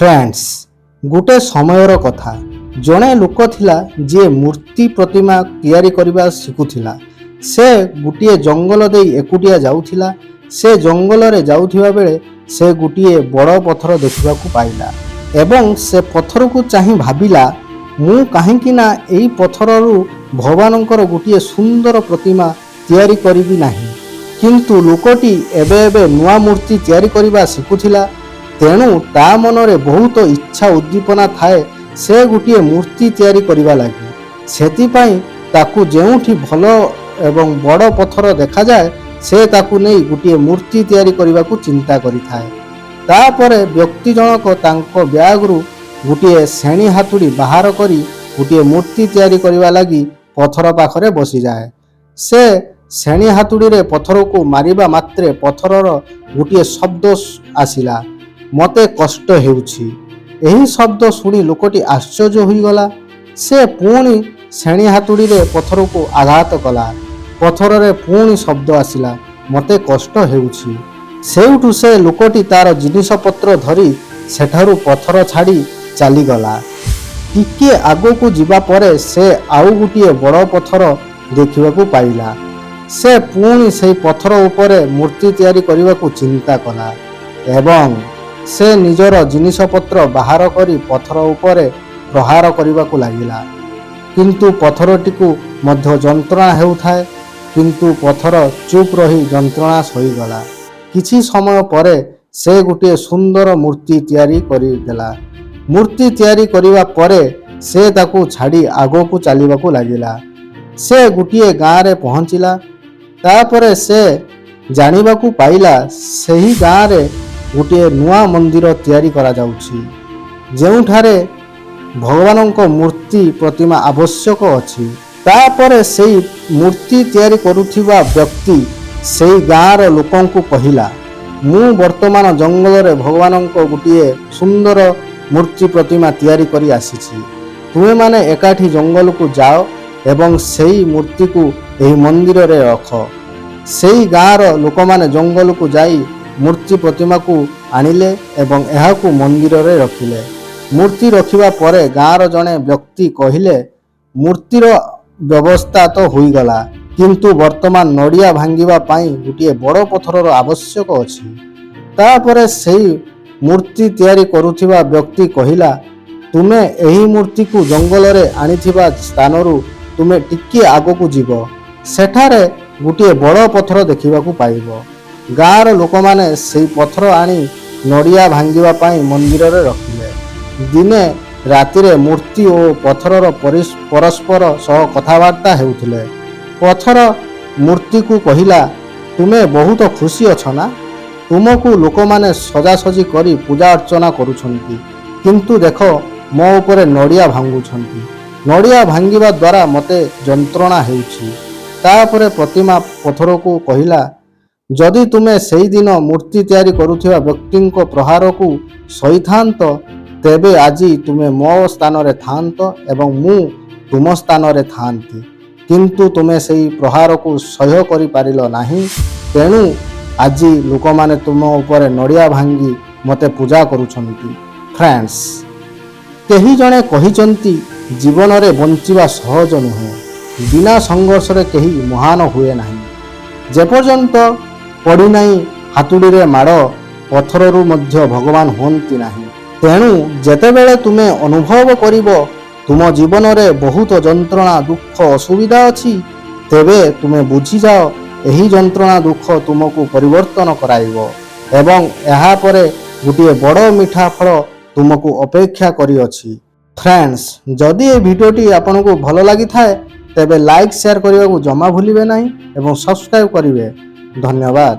Friends, ଗୋଟେ ସମୟର କଥା। ଜଣେ ଲୋକ ଥିଲା, ଯିଏ ମୂର୍ତ୍ତି ପ୍ରତିମା ତିଆରି କରିବା ଶିଖୁଥିଲା। ସେ ଗୋଟିଏ ଜଙ୍ଗଲ ଦେଇ ଏକୁଟିଆ ଯାଉଥିଲା। ସେ ଜଙ୍ଗଲରେ ଯାଉଥିବା ବେଳେ ସେ ଗୋଟିଏ ବଡ଼ ପଥର ଦେଖିବାକୁ ପାଇଲା ଏବଂ ସେ ପଥରକୁ ଚାହିଁ ଭାବିଲା, ମୁଁ କାହିଁକି ନା ଏଇ ପଥରରୁ ଭଗବାନଙ୍କର ଗୋଟିଏ ସୁନ୍ଦର ପ୍ରତିମା ତିଆରି କରିବି ନାହିଁ? କିନ୍ତୁ ଲୋକଟି ଏବେ ଏବେ ନୂଆ ମୂର୍ତ୍ତି ତିଆରି କରିବା ଶିଖୁଥିଲା। ତେଣୁ ତା ମନରେ ବହୁତ ଇଚ୍ଛା ଉଦ୍ଦୀପନା ଥାଏ ସେ ଗୋଟିଏ ମୂର୍ତ୍ତି ତିଆରି କରିବା ଲାଗି। ସେଥିପାଇଁ ତାକୁ ଯେଉଁଠି ଭଲ ଏବଂ ବଡ଼ ପଥର ଦେଖାଯାଏ, ସେ ତାକୁ ନେଇ ଗୋଟିଏ ମୂର୍ତ୍ତି ତିଆରି କରିବାକୁ ଚିନ୍ତା କରିଥାଏ। ତାପରେ ବ୍ୟକ୍ତି ଜଣକ ତାଙ୍କ ବ୍ୟାଗରୁ ଗୋଟିଏ ଶେଣି ହାତୁଡ଼ି ବାହାର କରି ଗୋଟିଏ ମୂର୍ତ୍ତି ତିଆରି କରିବା ଲାଗି ପଥର ପାଖରେ ବସିଯାଏ। ସେ ଶେଣି ହାତୁଡ଼ିରେ ପଥରକୁ ମାରିବା ମାତ୍ରେ ପଥରର ଗୋଟିଏ ଶବ୍ଦ ଆସିଲା, "ମୋତେ କଷ୍ଟ ହେଉଛି।" ଏହି ଶବ୍ଦ ଶୁଣି ଲୋକଟି ଆଶ୍ଚର୍ଯ୍ୟ ହୋଇଗଲା। ସେ ପୁଣି ଶେଣି ହାତୁଡ଼ିରେ ପଥରକୁ ଆଘାତ କଲା। ପଥରରେ ପୁଣି ଶବ୍ଦ ଆସିଲା, "ମୋତେ କଷ୍ଟ ହେଉଛି।" ସେଇଠୁ ସେ ଲୋକଟି ତାର ଜିନିଷପତ୍ର ଧରି ସେଠାରୁ ପଥର ଛାଡ଼ି ଚାଲିଗଲା। ଟିକିଏ ଆଗକୁ ଯିବା ପରେ ସେ ଆଉ ଗୋଟିଏ ବଡ଼ ପଥର ଦେଖିବାକୁ ପାଇଲା। ସେ ପୁଣି ସେଇ ପଥର ଉପରେ ମୂର୍ତ୍ତି ତିଆରି କରିବାକୁ ଚିନ୍ତା କଲା ଏବଂ ସେ ନିଜର ଜିନିଷପତ୍ର ବାହାର କରି ପଥର ଉପରେ ପ୍ରହାର କରିବାକୁ ଲାଗିଲା। କିନ୍ତୁ ପଥରଟିକୁ ମଧ୍ୟ ଯନ୍ତ୍ରଣା ହେଉଥାଏ। କିନ୍ତୁ ପଥର ଚୁପ୍ ରହି ଯନ୍ତ୍ରଣା ସହିଗଲା। କିଛି ସମୟ ପରେ ସେ ଗୋଟିଏ ସୁନ୍ଦର ମୂର୍ତ୍ତି ତିଆରି କରିଦେଲା। ମୂର୍ତ୍ତି ତିଆରି କରିବା ପରେ ସେ ତାକୁ ଛାଡ଼ି ଆଗକୁ ଚାଲିବାକୁ ଲାଗିଲା। ସେ ଗୋଟିଏ ଗାଁରେ ପହଞ୍ଚିଲା। ତାପରେ ସେ ଜାଣିବାକୁ ପାଇଲା, ସେହି ଗାଁରେ ଗୋଟିଏ ନୂଆ ମନ୍ଦିର ତିଆରି କରାଯାଉଛି, ଯେଉଁଠାରେ ଭଗବାନଙ୍କ ମୂର୍ତ୍ତି ପ୍ରତିମା ଆବଶ୍ୟକ ଅଛି। ତାପରେ ସେଇ ମୂର୍ତ୍ତି ତିଆରି କରୁଥିବା ବ୍ୟକ୍ତି ସେଇ ଗାଁର ଲୋକଙ୍କୁ କହିଲା, "ମୁଁ ବର୍ତ୍ତମାନ ଜଙ୍ଗଲରେ ଭଗବାନଙ୍କ ଗୋଟିଏ ସୁନ୍ଦର ମୂର୍ତ୍ତି ପ୍ରତିମା ତିଆରି କରି ଆସିଛି। ତୁମେମାନେ ଏକାଠି ଜଙ୍ଗଲକୁ ଯାଅ ଏବଂ ସେଇ ମୂର୍ତ୍ତିକୁ ଏହି ମନ୍ଦିରରେ ରଖ।" ସେଇ ଗାଁର ଲୋକମାନେ ଜଙ୍ଗଲକୁ ଯାଇ ମୂର୍ତ୍ତି ପ୍ରତିମାକୁ ଆଣିଲେ ଏବଂ ଏହାକୁ ମନ୍ଦିରରେ ରଖିଲେ। ମୂର୍ତ୍ତି ରଖିବା ପରେ ଗାଁର ଜଣେ ବ୍ୟକ୍ତି କହିଲେ, "ମୂର୍ତ୍ତିର ବ୍ୟବସ୍ଥା ତ ହୋଇଗଲା, କିନ୍ତୁ ବର୍ତ୍ତମାନ ନଡ଼ିଆ ଭାଙ୍ଗିବା ପାଇଁ ଗୋଟିଏ ବଡ଼ ପଥରର ଆବଶ୍ୟକ ଅଛି।" ତାପରେ ସେଇ ମୂର୍ତ୍ତି ତିଆରି କରୁଥିବା ବ୍ୟକ୍ତି କହିଲା, "ତୁମେ ଏହି ମୂର୍ତ୍ତିକୁ ଜଙ୍ଗଲରେ ଆଣିଥିବା ସ୍ଥାନରୁ ତୁମେ ଟିକିଏ ଆଗକୁ ଯିବ, ସେଠାରେ ଗୋଟିଏ ବଡ଼ ପଥର ଦେଖିବାକୁ ପାଇବ।" ଗାଁର ଲୋକମାନେ ସେଇ ପଥର ଆଣି ନଡ଼ିଆ ଭାଙ୍ଗିବା ପାଇଁ ମନ୍ଦିରରେ ରଖିଲେ। ଦିନେ ରାତିରେ ମୂର୍ତ୍ତି ଓ ପଥରର ପରସ୍ପର ସହ କଥାବାର୍ତ୍ତା ହେଉଥିଲେ। ପଥର ମୂର୍ତ୍ତିକୁ କହିଲା, "ତୁମେ ବହୁତ ଖୁସି ଅଛ ନା? ତୁମକୁ ଲୋକମାନେ ସଜାସଜି କରି ପୂଜା ଅର୍ଚ୍ଚନା କରୁଛନ୍ତି। କିନ୍ତୁ ଦେଖ, ମୋ ଉପରେ ନଡ଼ିଆ ଭାଙ୍ଗୁଛନ୍ତି। ନଡ଼ିଆ ଭାଙ୍ଗିବା ଦ୍ୱାରା ମୋତେ ଯନ୍ତ୍ରଣା ହେଉଛି।" ତାପରେ ପ୍ରତିମା ପଥରକୁ କହିଲା, "ଯଦି ତୁମେ ସେଇଦିନ ମୂର୍ତ୍ତି ତିଆରି କରୁଥିବା ବ୍ୟକ୍ତିଙ୍କ ପ୍ରହାରକୁ ସହିଥାନ୍ତ, ତେବେ ଆଜି ତୁମେ ମୋ ସ୍ଥାନରେ ଥାନ୍ତ ଏବଂ ମୁଁ ତୁମ ସ୍ଥାନରେ ଥାନ୍ତି। କିନ୍ତୁ ତୁମେ ସେଇ ପ୍ରହାରକୁ ସହ୍ୟ କରିପାରିଲ ନାହିଁ। ତେଣୁ ଆଜି ଲୋକମାନେ ତୁମ ଉପରେ ନଡ଼ିଆ ଭାଙ୍ଗି ମୋତେ ପୂଜା କରୁଛନ୍ତି।" ଫ୍ରେଣ୍ଡସ୍, କେହି ଜଣେ କହିଛନ୍ତି, ଜୀବନରେ ବଞ୍ଚିବା ସହଜ ନୁହେଁ। ବିନା ସଂଘର୍ଷରେ କେହି ମହାନ ହୁଏ ନାହିଁ। ଯେପର୍ଯ୍ୟନ୍ତ ପଡ଼ିନାହିଁ ହାତୁଡ଼ିରେ ମାଡ଼, ପଥରରୁ ମଧ୍ୟ ଭଗବାନ ହୁଅନ୍ତି ନାହିଁ। ତେଣୁ ଯେତେବେଳେ ତୁମେ ଅନୁଭବ କରିବ ତୁମ ଜୀବନରେ ବହୁତ ଯନ୍ତ୍ରଣା, ଦୁଃଖ, ଅସୁବିଧା ଅଛି, ତେବେ ତୁମେ ବୁଝିଯାଅ, ଏହି ଯନ୍ତ୍ରଣା, ଦୁଃଖ ତୁମକୁ ପରିବର୍ତ୍ତନ କରାଇବ ଏବଂ ଏହାପରେ ଗୋଟିଏ ବଡ଼ ମିଠା ଫଳ ତୁମକୁ ଅପେକ୍ଷା କରିଅଛି। ଫ୍ରେଣ୍ଡସ୍, ଯଦି ଏହି ଭିଡ଼ିଓଟି ଆପଣଙ୍କୁ ଭଲ ଲାଗିଥାଏ, ତେବେ ଲାଇକ୍, ସେୟାର କରିବାକୁ ଜମା ଭୁଲିବେ ନାହିଁ ଏବଂ ସବସ୍କ୍ରାଇବ୍ କରିବେ। ଧନ୍ୟବାଦ।